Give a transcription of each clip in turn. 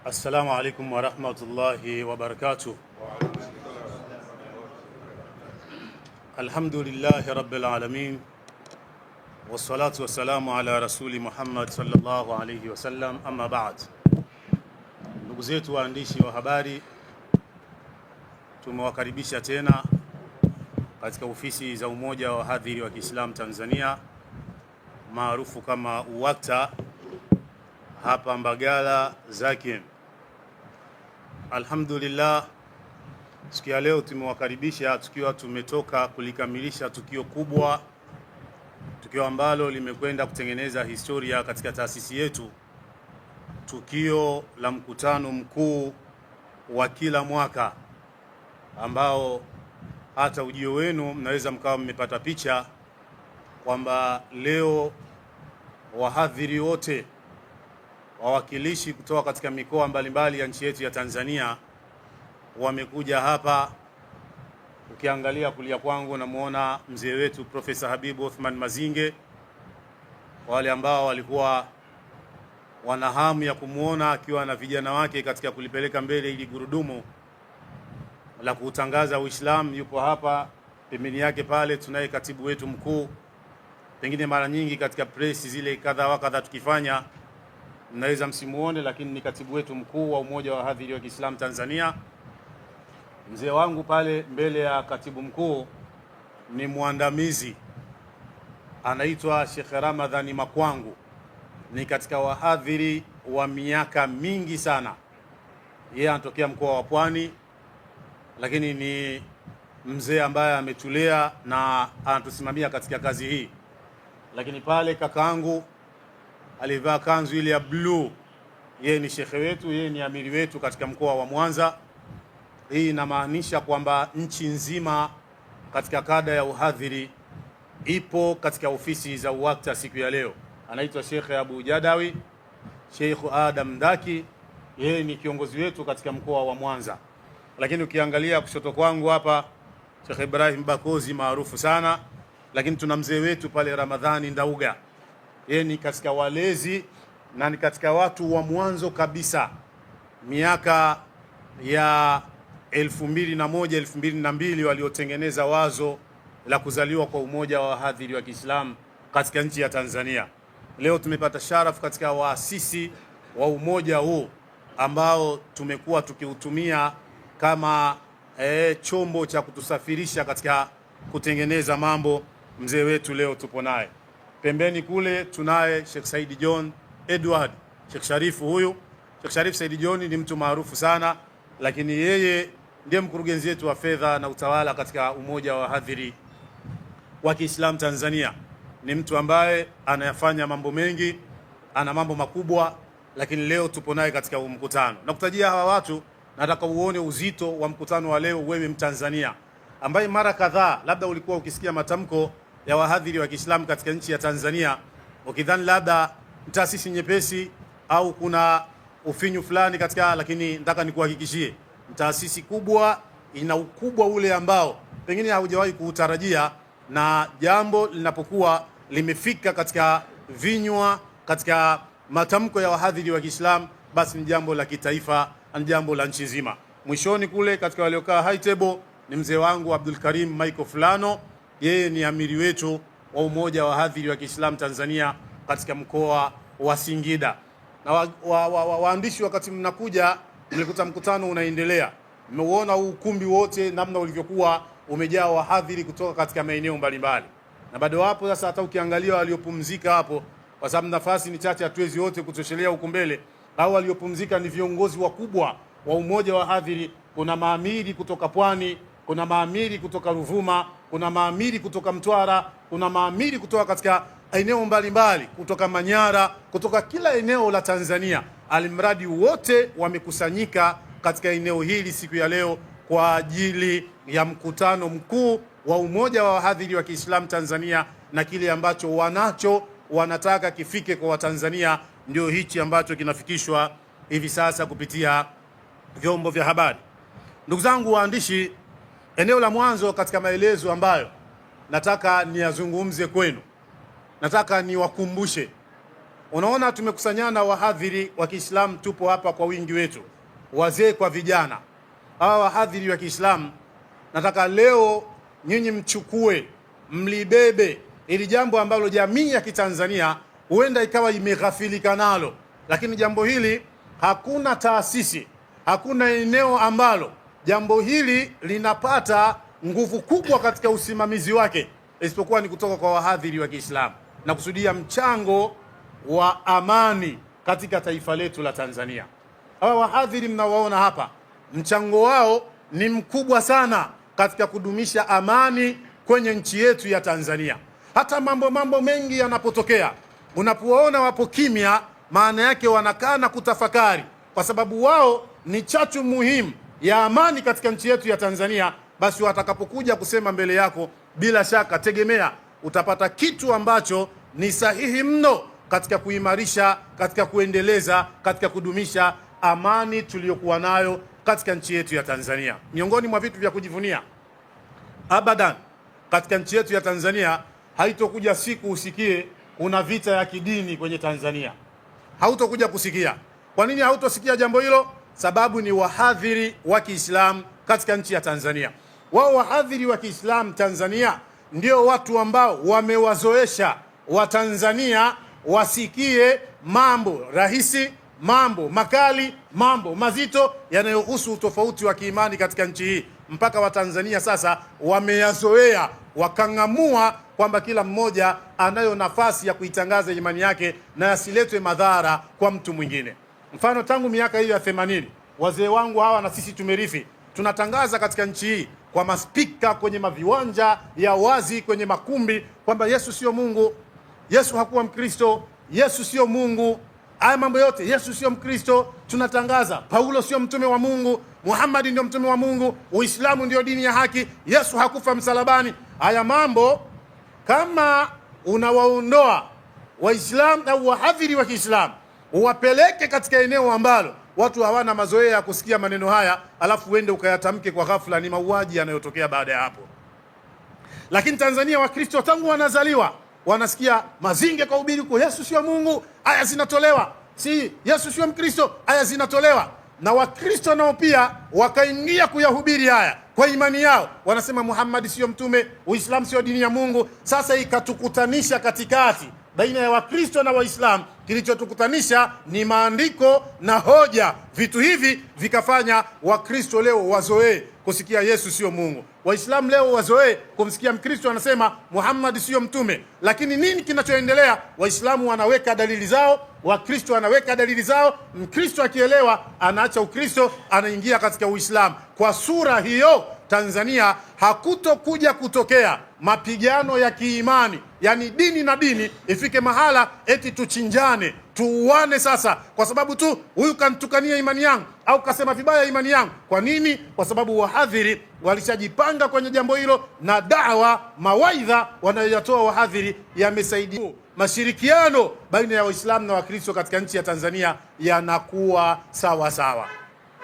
Assalamu alaikum warahmatullahi wabarakatuh. Alhamdulillahi rabbil alamin wassalatu wassalamu ala rasuli Muhammad sallallahu alayhi wasallam, amma ba'd. Ndugu zetu waandishi wa habari, tumewakaribisha tena katika ofisi za Umoja wa Wahadhiri wa Kiislamu Tanzania maarufu kama UWAKTA hapa Mbagala Zakim. Alhamdulillah, siku ya leo tumewakaribisha tukiwa tumetoka kulikamilisha tukio kubwa, tukio ambalo limekwenda kutengeneza historia katika taasisi yetu, tukio la mkutano mkuu wa kila mwaka ambao hata ujio wenu mnaweza mkawa mmepata picha kwamba leo wahadhiri wote wawakilishi kutoka katika mikoa mbalimbali ya nchi yetu ya Tanzania wamekuja hapa. Ukiangalia kulia kwangu namuona mzee wetu Profesa Habibu Othman Mazinge. Wale ambao walikuwa wana hamu ya kumwona akiwa na vijana wake katika kulipeleka mbele ili gurudumu la kuutangaza Uislamu, yupo hapa. Pembeni yake pale tunaye katibu wetu mkuu. Pengine mara nyingi katika press zile kadha wa kadha tukifanya mnaweza msimuone, lakini ni katibu wetu mkuu wa Umoja wa Wahadhiri wa Kiislamu Tanzania. Mzee wangu pale mbele ya katibu mkuu ni mwandamizi, anaitwa Sheikh Ramadhani Makwangu, ni katika wahadhiri wa miaka mingi sana. Yeye anatokea mkoa wa Pwani, lakini ni mzee ambaye ametulea na anatusimamia katika kazi hii. Lakini pale kakaangu alivaa kanzu ile ya bluu, yeye ni shekhe wetu, yeye ni amiri wetu katika mkoa wa Mwanza. Hii inamaanisha kwamba nchi nzima katika kada ya uhadhiri ipo katika ofisi za UWAKTA siku ya leo. Anaitwa Shekhe Abu Jadawi, Sheikh Adam Ndaki, yeye ni kiongozi wetu katika mkoa wa Mwanza. Lakini ukiangalia kushoto kwangu hapa Sheikh Ibrahim Bakozi maarufu sana, lakini tuna mzee wetu pale Ramadhani Ndauga, yeye ni katika walezi na ni katika watu wa mwanzo kabisa miaka ya 2001 2002 waliotengeneza wazo la kuzaliwa kwa umoja wa wahadhiri wa Kiislamu katika nchi ya Tanzania. Leo tumepata sharafu katika waasisi wa umoja huu ambao tumekuwa tukiutumia kama chombo cha kutusafirisha katika kutengeneza mambo. Mzee wetu leo tupo naye pembeni kule, tunaye Sheikh Saidi John Edward, Sheikh Sharifu huyu. Sheikh Sharif Saidi John ni mtu maarufu sana, lakini yeye ndiye mkurugenzi wetu wa fedha na utawala katika Umoja wa Wahadhiri wa Kiislamu Tanzania. Ni mtu ambaye anayafanya mambo mengi, ana mambo makubwa, lakini leo tupo naye katika huu mkutano. Nakutajia hawa watu, nataka uone uzito wa mkutano wa leo, wewe Mtanzania ambaye mara kadhaa labda ulikuwa ukisikia matamko ya wahadhiri wa Kiislamu katika nchi ya Tanzania ukidhani labda taasisi nyepesi au kuna ufinyu fulani katika, lakini nataka nikuhakikishie taasisi kubwa ina ukubwa ule ambao pengine haujawahi kuutarajia, na jambo linapokuwa limefika katika vinywa, katika matamko ya wahadhiri wa Kiislamu, basi ni jambo la kitaifa, ni jambo la nchi nzima. Mwishoni kule katika waliokaa high table ni mzee wangu Abdul Karim Michael Fulano, yeye ni amiri wetu wa Umoja wa Wahadhiri wa Kiislamu Tanzania katika mkoa wa Singida. Na waandishi wakati mnakuja mlikuta mkutano unaendelea, mmeuona huu ukumbi wote namna ulivyokuwa umejaa wahadhiri kutoka katika maeneo mbalimbali, na bado wapo sasa. Hata ukiangalia waliopumzika hapo, kwa sababu nafasi ni chache, hatuwezi wote kutoshelea huku mbele, au waliopumzika ni viongozi wakubwa wa umoja wa wahadhiri. Kuna maamiri kutoka Pwani, kuna maamiri kutoka Ruvuma, kuna maamiri kutoka Mtwara, kuna maamiri kutoka katika eneo mbalimbali, kutoka Manyara, kutoka kila eneo la Tanzania. Alimradi wote wamekusanyika katika eneo hili siku ya leo kwa ajili ya mkutano mkuu wa Umoja wa Wahadhiri wa Kiislamu Tanzania, na kile ambacho wanacho wanataka kifike kwa Watanzania ndio hichi ambacho kinafikishwa hivi sasa kupitia vyombo vya habari. Ndugu zangu waandishi, eneo la mwanzo katika maelezo ambayo nataka niyazungumze kwenu, nataka niwakumbushe Unaona, tumekusanyana wahadhiri wa Kiislamu, tupo hapa kwa wingi wetu, wazee kwa vijana. Hawa wahadhiri wa Kiislamu nataka leo nyinyi mchukue, mlibebe ili jambo ambalo jamii ya Kitanzania huenda ikawa imeghafilika nalo, lakini jambo hili hakuna taasisi, hakuna eneo ambalo jambo hili linapata nguvu kubwa katika usimamizi wake isipokuwa ni kutoka kwa wahadhiri wa Kiislamu, na kusudia mchango wa amani katika taifa letu la Tanzania. Hawa wahadhiri mnawaona hapa, mchango wao ni mkubwa sana katika kudumisha amani kwenye nchi yetu ya Tanzania. Hata mambo mengi yanapotokea, unapowaona wapo kimya, maana yake wanakaa na kutafakari, kwa sababu wao ni chachu muhimu ya amani katika nchi yetu ya Tanzania. Basi watakapokuja kusema mbele yako, bila shaka tegemea utapata kitu ambacho ni sahihi mno katika kuimarisha, katika kuendeleza, katika kudumisha amani tuliyokuwa nayo katika nchi yetu ya Tanzania. Miongoni mwa vitu vya kujivunia abadan katika nchi yetu ya Tanzania, haitokuja siku usikie kuna vita ya kidini kwenye Tanzania. Hautokuja kusikia. Kwa nini hautosikia jambo hilo? Sababu ni wahadhiri wa Kiislamu katika nchi ya Tanzania. Wao wahadhiri wa Kiislamu Tanzania ndio watu ambao wamewazoesha Watanzania wasikie mambo rahisi, mambo makali, mambo mazito yanayohusu utofauti wa kiimani katika nchi hii, mpaka Watanzania sasa wameyazoea, wakang'amua kwamba kila mmoja anayo nafasi ya kuitangaza imani yake na yasiletwe madhara kwa mtu mwingine. Mfano, tangu miaka hiyo ya 80 wazee wangu hawa na sisi tumerithi, tunatangaza katika nchi hii kwa maspika, kwenye maviwanja ya wazi, kwenye makumbi kwamba Yesu sio Mungu, Yesu hakuwa Mkristo, Yesu sio Mungu. Haya mambo yote, Yesu sio Mkristo, tunatangaza. Paulo sio mtume wa Mungu, Muhammad ndio mtume wa Mungu, Uislamu ndio dini ya haki, Yesu hakufa msalabani. Haya mambo kama unawaondoa Waislamu au wahadhiri wa Kiislamu uwapeleke katika eneo ambalo watu hawana mazoea ya kusikia maneno haya, alafu uende ukayatamke kwa ghafla, ni mauaji yanayotokea baada ya hapo. Lakini Tanzania Wakristo tangu wanazaliwa wanasikia Mazinge kwa ubiri kwa Yesu sio Mungu, aya zinatolewa, si Yesu sio Mkristo, aya zinatolewa. Na Wakristo nao pia wakaingia kuyahubiri haya kwa imani yao, wanasema Muhammad sio mtume, Uislamu sio dini ya Mungu. Sasa ikatukutanisha katikati baina ya Wakristo na Waislamu, kilichotukutanisha ni maandiko na hoja. Vitu hivi vikafanya Wakristo leo wazoee kusikia Yesu sio Mungu, Waislamu leo wazoee kumsikia Mkristo anasema Muhammad sio mtume. Lakini nini kinachoendelea? Waislamu wanaweka dalili zao, Wakristo wanaweka dalili zao. Mkristo akielewa anaacha Ukristo, anaingia katika Uislamu. Kwa sura hiyo, Tanzania hakutokuja kutokea mapigano ya kiimani, yani dini na dini ifike mahala eti tuchinjane, tuuane sasa kwa sababu tu huyu kantukania imani yangu au kasema vibaya imani yangu. Kwa nini? Kwa sababu wahadhiri walishajipanga kwenye jambo hilo, na dawa, mawaidha wanayoyatoa wahadhiri yamesaidia mashirikiano baina ya Waislamu na Wakristo katika nchi ya Tanzania yanakuwa sawa sawa.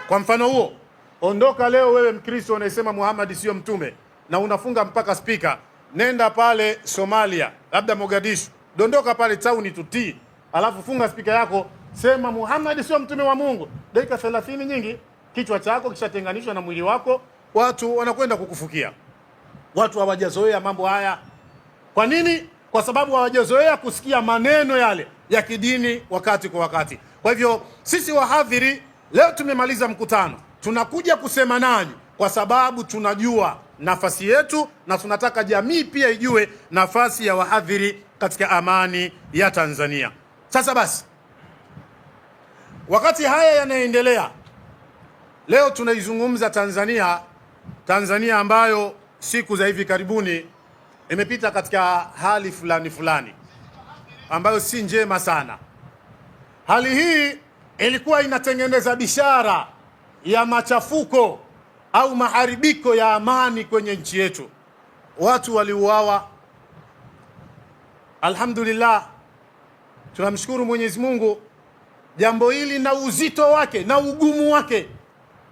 Kwa mfano huo, ondoka leo wewe Mkristo unayesema Muhammad sio mtume na unafunga mpaka spika, nenda pale Somalia, labda Mogadishu, dondoka pale tauni tutii, alafu funga spika yako, sema Muhammad sio mtume wa Mungu. Dakika 30 nyingi, kichwa chako kishatenganishwa na mwili wako, watu wanakwenda kukufukia. Watu hawajazoea mambo haya. Kwa nini? Kwa sababu hawajazoea kusikia maneno yale ya kidini wakati kwa wakati. Kwa hivyo sisi wahadhiri leo tumemaliza mkutano, tunakuja kusema nanyi kwa sababu tunajua nafasi yetu na tunataka jamii pia ijue nafasi ya wahadhiri katika amani ya Tanzania. Sasa basi, wakati haya yanaendelea, leo tunaizungumza Tanzania, Tanzania ambayo siku za hivi karibuni imepita katika hali fulani fulani ambayo si njema sana. Hali hii ilikuwa inatengeneza bishara ya machafuko au maharibiko ya amani kwenye nchi yetu. Watu waliuawa. Alhamdulillah, tunamshukuru Mwenyezi Mungu. Jambo hili na uzito wake na ugumu wake,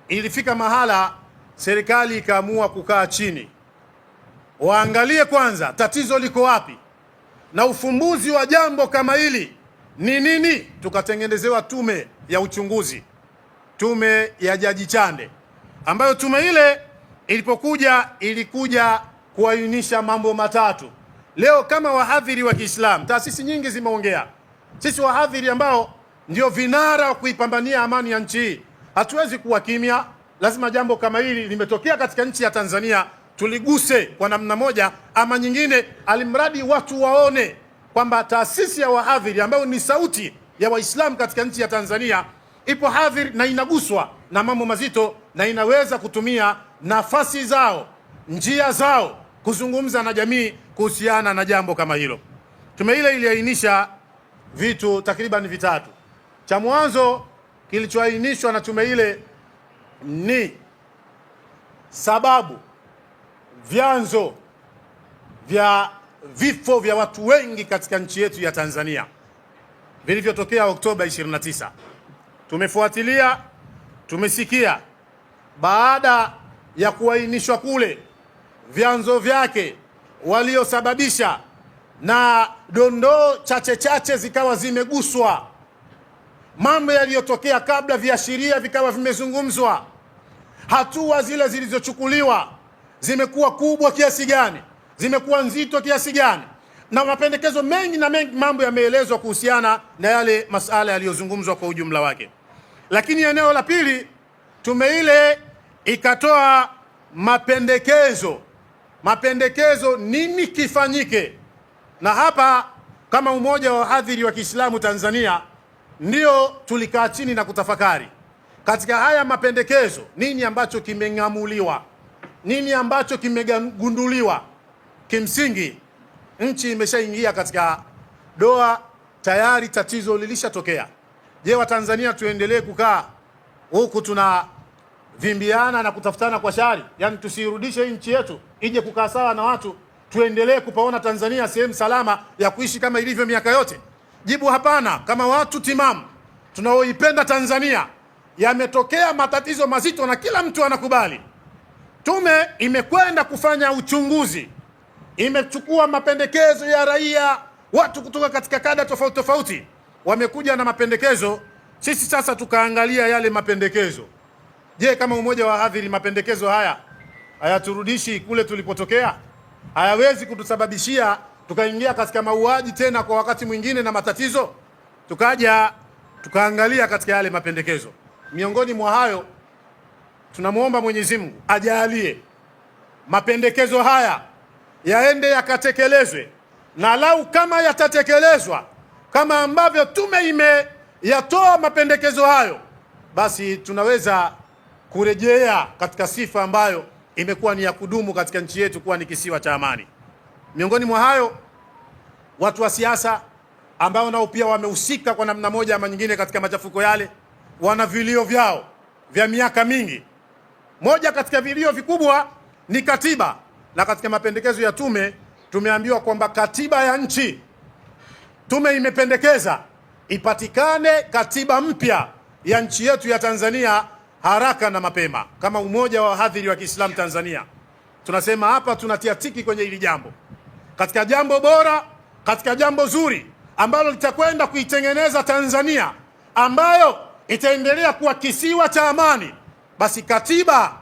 ilifika mahala serikali ikaamua kukaa chini, waangalie kwanza tatizo liko wapi, na ufumbuzi wa jambo kama hili Ni nini? Tukatengenezewa tume ya uchunguzi, tume ya Jaji Chande, ambayo tume ile ilipokuja ilikuja kuainisha mambo matatu. Leo kama wahadhiri wa Kiislamu, taasisi nyingi zimeongea, sisi wahadhiri ambao ndio vinara wa kuipambania amani ya nchi hii, hatuwezi kuwa kimya. Lazima jambo kama hili limetokea katika nchi ya Tanzania tuliguse kwa namna moja ama nyingine, alimradi watu waone kwamba taasisi ya wahadhiri ambayo ni sauti ya Waislamu katika nchi ya Tanzania ipo hadhiri na inaguswa na mambo mazito na inaweza kutumia nafasi zao, njia zao kuzungumza na jamii kuhusiana na jambo kama hilo. Tume ile iliainisha vitu takriban vitatu. Cha mwanzo kilichoainishwa na tume ile ni sababu, vyanzo vya vifo vya watu wengi katika nchi yetu ya Tanzania vilivyotokea Oktoba 29. Tumefuatilia, tumesikia baada ya kuainishwa kule vyanzo vyake, waliosababisha, na dondoo chache chache zikawa zimeguswa, mambo yaliyotokea kabla, viashiria vikawa vimezungumzwa, hatua zile zilizochukuliwa zimekuwa kubwa kiasi gani, zimekuwa nzito kiasi gani, na mapendekezo mengi na mengi, mambo yameelezwa kuhusiana na yale masala yaliyozungumzwa kwa ujumla wake. Lakini eneo la pili, tume ile ikatoa mapendekezo, mapendekezo nini kifanyike, na hapa kama Umoja wa Wahadhiri wa Kiislamu Tanzania ndio tulikaa chini na kutafakari katika haya mapendekezo, nini ambacho kimeng'amuliwa, nini ambacho kimegunduliwa. Kimsingi nchi imeshaingia katika doa tayari, tatizo lilishatokea. Je, Watanzania tuendelee kukaa huku tunavimbiana na kutafutana kwa shari? Yaani tusiirudishe nchi yetu ije kukaa sawa na watu, tuendelee kupaona Tanzania sehemu salama ya kuishi kama ilivyo miaka yote? Jibu hapana. Kama watu timamu tunaoipenda Tanzania, yametokea matatizo mazito na kila mtu anakubali. Tume imekwenda kufanya uchunguzi, imechukua mapendekezo ya raia, watu kutoka katika kada tofauti tofauti wamekuja na mapendekezo. Sisi sasa tukaangalia yale mapendekezo. Je, kama umoja wa wahadhiri, mapendekezo haya hayaturudishi kule tulipotokea? Hayawezi kutusababishia tukaingia katika mauaji tena kwa wakati mwingine na matatizo? Tukaja tukaangalia katika yale mapendekezo. Miongoni mwa hayo, tunamwomba Mwenyezi Mungu ajalie mapendekezo haya yaende yakatekelezwe, na lau kama yatatekelezwa kama ambavyo tume imeyatoa mapendekezo hayo, basi tunaweza kurejea katika sifa ambayo imekuwa ni ya kudumu katika nchi yetu kuwa ni kisiwa cha amani. Miongoni mwa hayo, watu wa siasa ambao nao pia wamehusika kwa namna moja ama nyingine katika machafuko yale, wana vilio vyao vya miaka mingi. Moja katika vilio vikubwa ni katiba, na katika mapendekezo ya tume tumeambiwa kwamba katiba ya nchi, tume imependekeza ipatikane katiba mpya ya nchi yetu ya Tanzania haraka na mapema. Kama Umoja wa Wahadhiri wa Kiislamu Tanzania tunasema hapa, tunatia tiki kwenye hili jambo, katika jambo bora, katika jambo zuri ambalo litakwenda kuitengeneza Tanzania ambayo itaendelea kuwa kisiwa cha amani. Basi katiba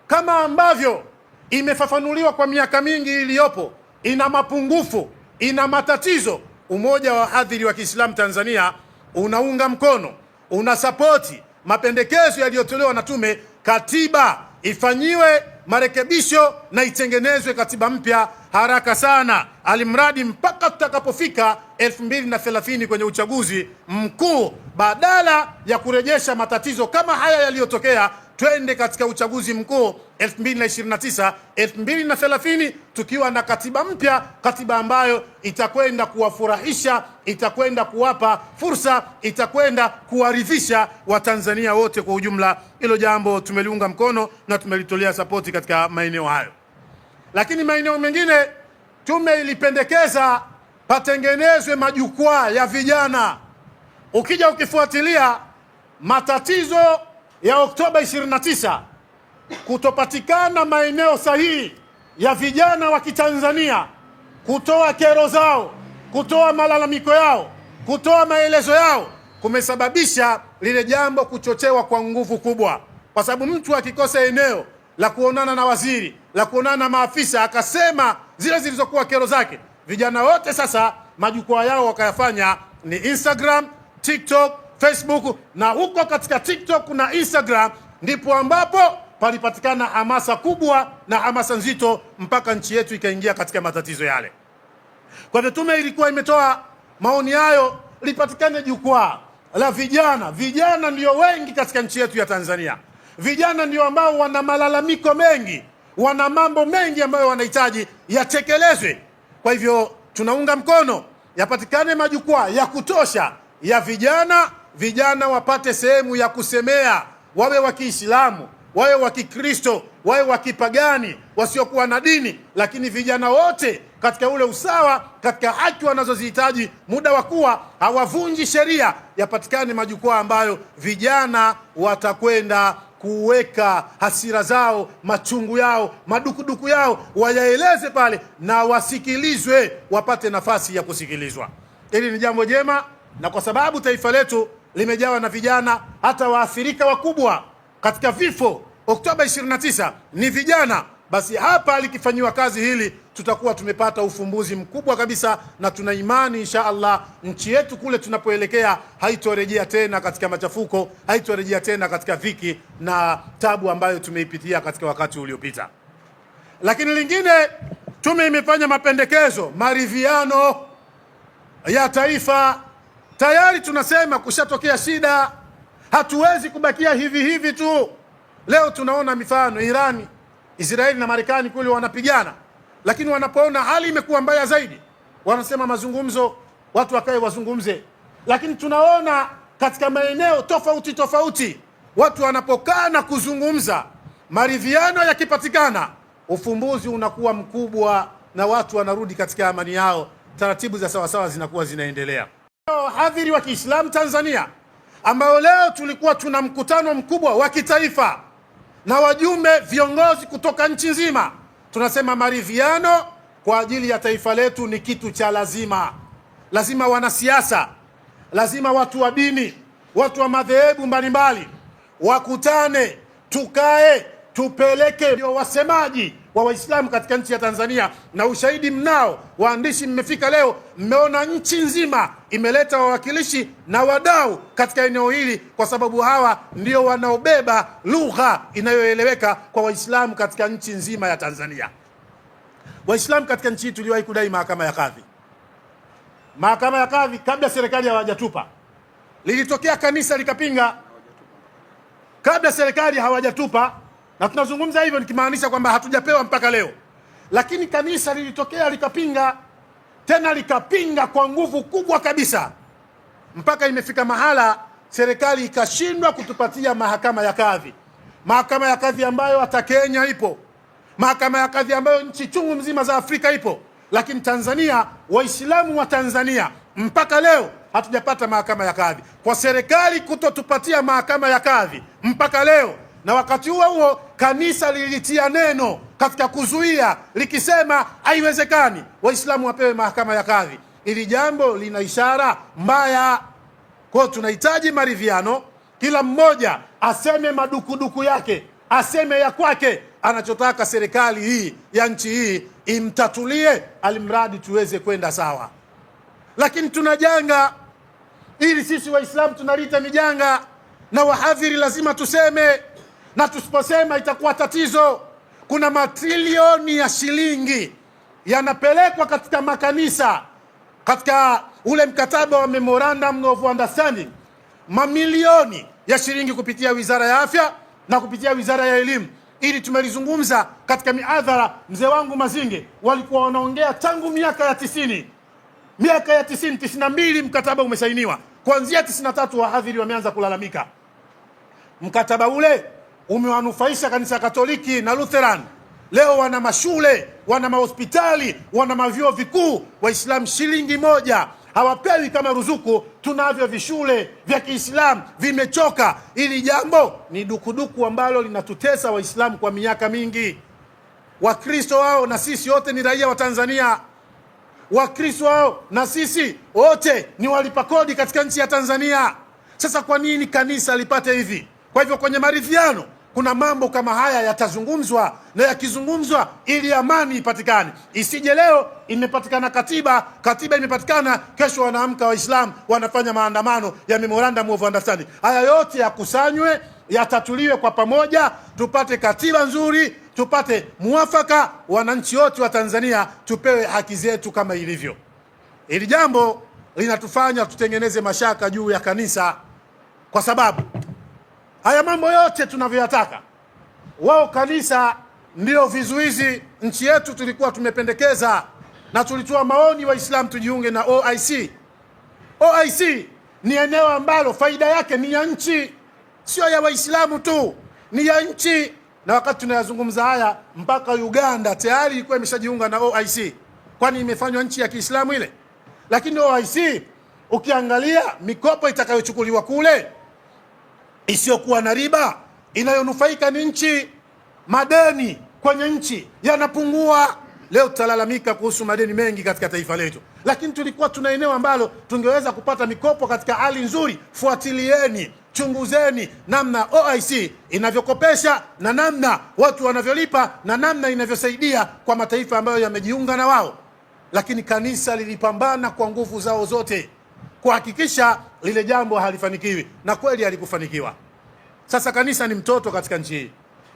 kama ambavyo imefafanuliwa kwa miaka mingi iliyopo, ina mapungufu, ina matatizo. Umoja wa Wahadhiri wa Kiislamu Tanzania unaunga mkono, unasapoti mapendekezo yaliyotolewa na tume, katiba ifanyiwe marekebisho na itengenezwe katiba mpya haraka sana, alimradi mpaka tutakapofika 2030 kwenye uchaguzi mkuu, badala ya kurejesha matatizo kama haya yaliyotokea, twende katika uchaguzi mkuu 2029 2030 tukiwa na katiba mpya, katiba ambayo itakwenda kuwafurahisha, itakwenda kuwapa fursa, itakwenda kuwaridhisha Watanzania wote kwa ujumla. Hilo jambo tumeliunga mkono na tumelitolea sapoti katika maeneo hayo, lakini maeneo mengine tume ilipendekeza patengenezwe majukwaa ya vijana. Ukija ukifuatilia matatizo ya Oktoba 29, kutopatikana maeneo sahihi ya vijana wa Kitanzania kutoa kero zao, kutoa malalamiko yao, kutoa maelezo yao kumesababisha lile jambo kuchochewa kwa nguvu kubwa, kwa sababu mtu akikosa eneo la kuonana na waziri, la kuonana na maafisa, akasema zile zilizokuwa kero zake, vijana wote sasa majukwaa yao wakayafanya ni Instagram, TikTok, Facebook, na huko katika TikTok na Instagram ndipo ambapo palipatikana hamasa kubwa na hamasa nzito mpaka nchi yetu ikaingia katika matatizo yale. Kwa hivyo tume ilikuwa imetoa maoni hayo, lipatikane jukwaa la vijana. Vijana ndio wengi katika nchi yetu ya Tanzania. Vijana ndio ambao wana malalamiko mengi, wana mambo mengi ambayo wanahitaji yatekelezwe. Kwa hivyo tunaunga mkono yapatikane majukwaa ya kutosha ya vijana, vijana wapate sehemu ya kusemea, wawe wa Kiislamu, wawe wa Kikristo, wawe wa kipagani, wasiokuwa na dini, lakini vijana wote katika ule usawa, katika haki wanazozihitaji, muda wa kuwa hawavunji sheria, yapatikane majukwaa ambayo vijana watakwenda kuweka hasira zao, machungu yao, madukuduku yao, wayaeleze pale na wasikilizwe, wapate nafasi ya kusikilizwa. Hili ni jambo jema, na kwa sababu taifa letu limejawa na vijana, hata waathirika wakubwa katika vifo Oktoba 29 ni vijana, basi hapa likifanyiwa kazi hili tutakuwa tumepata ufumbuzi mkubwa kabisa, na tuna imani insha Allah nchi yetu kule tunapoelekea haitorejea tena katika machafuko, haitorejea tena katika dhiki na tabu ambayo tumeipitia katika wakati uliopita. Lakini lingine, tume imefanya mapendekezo maridhiano ya taifa. Tayari tunasema kushatokea shida, hatuwezi kubakia hivi hivi tu. Leo tunaona mifano Irani, Israeli na Marekani kule wanapigana, lakini wanapoona hali imekuwa mbaya zaidi wanasema mazungumzo, watu wakae wazungumze. Lakini tunaona katika maeneo tofauti tofauti watu wanapokaa na kuzungumza, maridhiano yakipatikana, ufumbuzi unakuwa mkubwa na watu wanarudi katika amani yao, taratibu za sawasawa zinakuwa zinaendelea. Wahadhiri wa Kiislamu Tanzania ambao leo tulikuwa tuna mkutano mkubwa wa kitaifa na wajumbe viongozi kutoka nchi nzima, tunasema maridhiano kwa ajili ya taifa letu ni kitu cha lazima. Lazima wanasiasa, lazima watu wa dini, watu wa madhehebu mbalimbali wakutane, tukae, tupeleke ndio wasemaji wa Waislamu katika nchi ya Tanzania, na ushahidi mnao, waandishi mmefika leo, mmeona nchi nzima imeleta wawakilishi na wadau katika eneo hili, kwa sababu hawa ndio wanaobeba lugha inayoeleweka kwa Waislamu katika nchi nzima ya Tanzania. Waislamu katika nchi hii tuliwahi kudai mahakama ya kadhi, mahakama ya kadhi kabla serikali hawajatupa, lilitokea kanisa likapinga kabla serikali hawajatupa, na tunazungumza hivyo nikimaanisha kwamba hatujapewa mpaka leo, lakini kanisa lilitokea likapinga, tena likapinga kwa nguvu kubwa kabisa, mpaka imefika mahala serikali ikashindwa kutupatia mahakama ya kadhi, mahakama ya kadhi ambayo hata Kenya ipo, mahakama ya kadhi ambayo nchi chungu mzima za Afrika ipo, lakini Tanzania, Waislamu wa Tanzania mpaka leo hatujapata mahakama ya kadhi. Kwa serikali kutotupatia mahakama ya kadhi mpaka leo, na wakati huo huo kanisa lilitia neno katika kuzuia likisema haiwezekani Waislamu wapewe mahakama ya kadhi. Ili jambo lina ishara mbaya. Kwa hiyo tunahitaji maridhiano, kila mmoja aseme madukuduku yake, aseme ya kwake, anachotaka serikali hii ya nchi hii imtatulie, alimradi tuweze kwenda sawa. Lakini tuna janga ili sisi Waislamu tunaliita ni janga, na wahadhiri lazima tuseme, na tusiposema itakuwa tatizo. Kuna matrilioni ya shilingi yanapelekwa katika makanisa katika ule mkataba wa memorandum of understanding, mamilioni ya shilingi kupitia wizara ya afya na kupitia wizara ya elimu. Ili tumelizungumza katika miadhara, mzee wangu Mazinge walikuwa wanaongea tangu miaka ya 90, miaka ya 90, 92 mkataba umesainiwa. Kuanzia 93 wahadhiri wameanza kulalamika. Mkataba ule umewanufaisha kanisa Katoliki na Lutheran. Leo wana mashule, wana mahospitali, wana mavyuo vikuu. Waislamu shilingi moja hawapewi kama ruzuku. Tunavyo vishule vya Kiislamu vimechoka. Hili jambo ni dukuduku ambalo linatutesa Waislamu kwa miaka mingi. Wakristo wao na sisi wote ni raia wa Tanzania. Wakristo hao na sisi wote ni walipa kodi katika nchi ya Tanzania. Sasa kwa nini kanisa lipate hivi? Kwa hivyo kwenye maridhiano kuna mambo kama haya yatazungumzwa, na yakizungumzwa ili amani ipatikane. Isije leo imepatikana katiba, katiba imepatikana, kesho wanaamka Waislamu wanafanya maandamano ya memorandum of understanding. Haya yote yakusanywe, yatatuliwe kwa pamoja, tupate katiba nzuri, tupate muafaka, wananchi wote wa Tanzania tupewe haki zetu kama ilivyo. Hili jambo linatufanya tutengeneze mashaka juu ya kanisa, kwa sababu haya mambo yote tunavyoyataka, wao kanisa ndio vizuizi. Nchi yetu tulikuwa tumependekeza na tulitoa maoni Waislamu tujiunge na OIC. OIC ni eneo ambalo faida yake ni ya nchi, sio ya Waislamu tu, ni ya nchi. Na wakati tunayazungumza haya, mpaka Uganda tayari ilikuwa imeshajiunga na OIC, kwani imefanywa nchi ya Kiislamu ile? Lakini OIC ukiangalia mikopo itakayochukuliwa kule isiyokuwa na riba, inayonufaika ni nchi. Madeni kwenye nchi yanapungua. Leo tutalalamika kuhusu madeni mengi katika taifa letu, lakini tulikuwa tuna eneo ambalo tungeweza kupata mikopo katika hali nzuri. Fuatilieni, chunguzeni namna OIC inavyokopesha na namna watu wanavyolipa na namna inavyosaidia kwa mataifa ambayo yamejiunga na wao. Lakini kanisa lilipambana kwa nguvu zao zote kuhakikisha lile jambo halifanikiwi, na kweli halikufanikiwa. Sasa kanisa ni mtoto katika nchi hii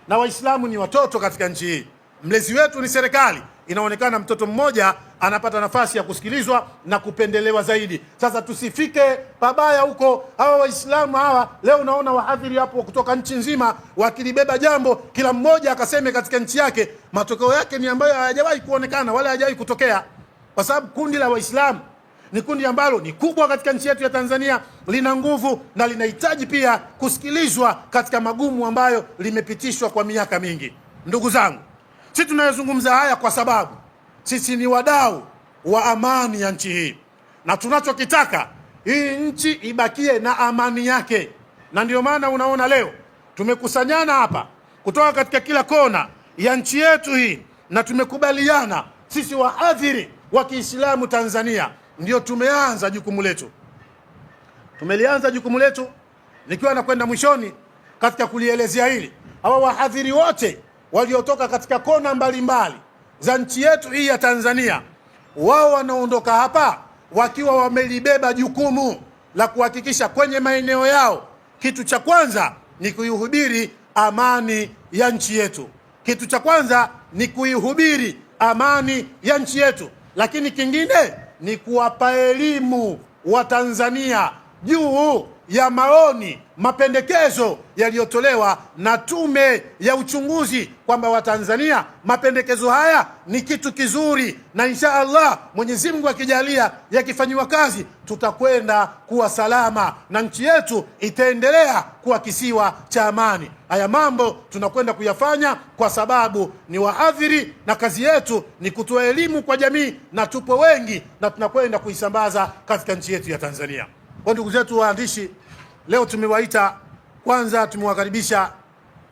na Waislamu ni watoto katika nchi hii. Mlezi wetu ni serikali. Inaonekana mtoto mmoja anapata nafasi ya kusikilizwa na kupendelewa zaidi. Sasa tusifike pabaya huko. Hawa Waislamu hawa leo unaona wahadhiri hapo kutoka nchi nzima wakilibeba jambo, kila mmoja akaseme katika nchi yake. Matokeo yake ni ambayo hayajawahi kuonekana wala hayajawahi kutokea, kwa sababu kundi la Waislamu ni kundi ambalo ni kubwa katika nchi yetu ya Tanzania, lina nguvu na linahitaji pia kusikilizwa katika magumu ambayo limepitishwa kwa miaka mingi. Ndugu zangu, sisi tunayozungumza haya kwa sababu sisi ni wadau wa amani ya nchi hii, na tunachokitaka hii nchi ibakie na amani yake, na ndio maana unaona leo tumekusanyana hapa kutoka katika kila kona ya nchi yetu hii, na tumekubaliana sisi waadhiri wa Kiislamu Tanzania ndio tumeanza jukumu letu, tumelianza jukumu letu. Nikiwa nakwenda mwishoni katika kulielezea hili, hawa wahadhiri wote waliotoka katika kona mbalimbali za nchi yetu hii ya Tanzania, wao wanaondoka hapa wakiwa wamelibeba jukumu la kuhakikisha kwenye maeneo yao, kitu cha kwanza ni kuihubiri amani ya nchi yetu. Kitu cha kwanza ni kuihubiri amani ya nchi yetu, lakini kingine ni kuwapa elimu Watanzania juu ya maoni, mapendekezo yaliyotolewa na tume ya uchunguzi kwamba Watanzania, mapendekezo haya ni kitu kizuri, na insha Allah Mwenyezi Mungu akijalia, yakifanyiwa kazi, tutakwenda kuwa salama na nchi yetu itaendelea kuwa kisiwa cha amani. Haya mambo tunakwenda kuyafanya kwa sababu ni waadhiri na kazi yetu ni kutoa elimu kwa jamii, na tupo wengi na tunakwenda kuisambaza katika nchi yetu ya Tanzania. Kwa ndugu zetu waandishi, leo tumewaita kwanza, tumewakaribisha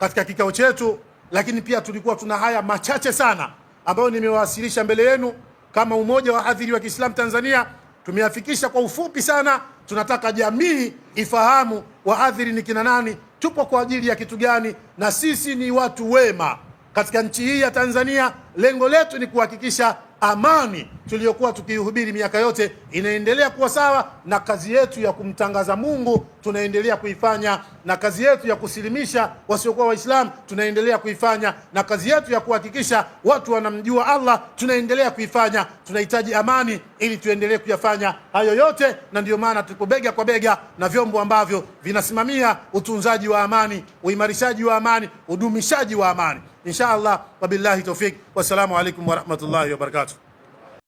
katika kikao chetu, lakini pia tulikuwa tuna haya machache sana ambayo nimewasilisha mbele yenu kama Umoja wa Wahadhiri wa Kiislamu Tanzania. Tumeyafikisha kwa ufupi sana. Tunataka jamii ifahamu wahadhiri ni kina nani, tupo kwa ajili ya kitu gani, na sisi ni watu wema katika nchi hii ya Tanzania. Lengo letu ni kuhakikisha amani tuliyokuwa tukiihubiri miaka yote inaendelea kuwa sawa, na kazi yetu ya kumtangaza Mungu tunaendelea kuifanya, na kazi yetu ya kusilimisha wasiokuwa Waislamu tunaendelea kuifanya, na kazi yetu ya kuhakikisha watu wanamjua Allah tunaendelea kuifanya. Tunahitaji amani ili tuendelee kuyafanya hayo yote, na ndiyo maana tuko bega kwa bega na vyombo ambavyo vinasimamia utunzaji wa amani, uimarishaji wa amani, udumishaji wa amani. Insha Allah, wabillahi tawfik, wassalamu alaikum warahmatullahi wabarakatuh.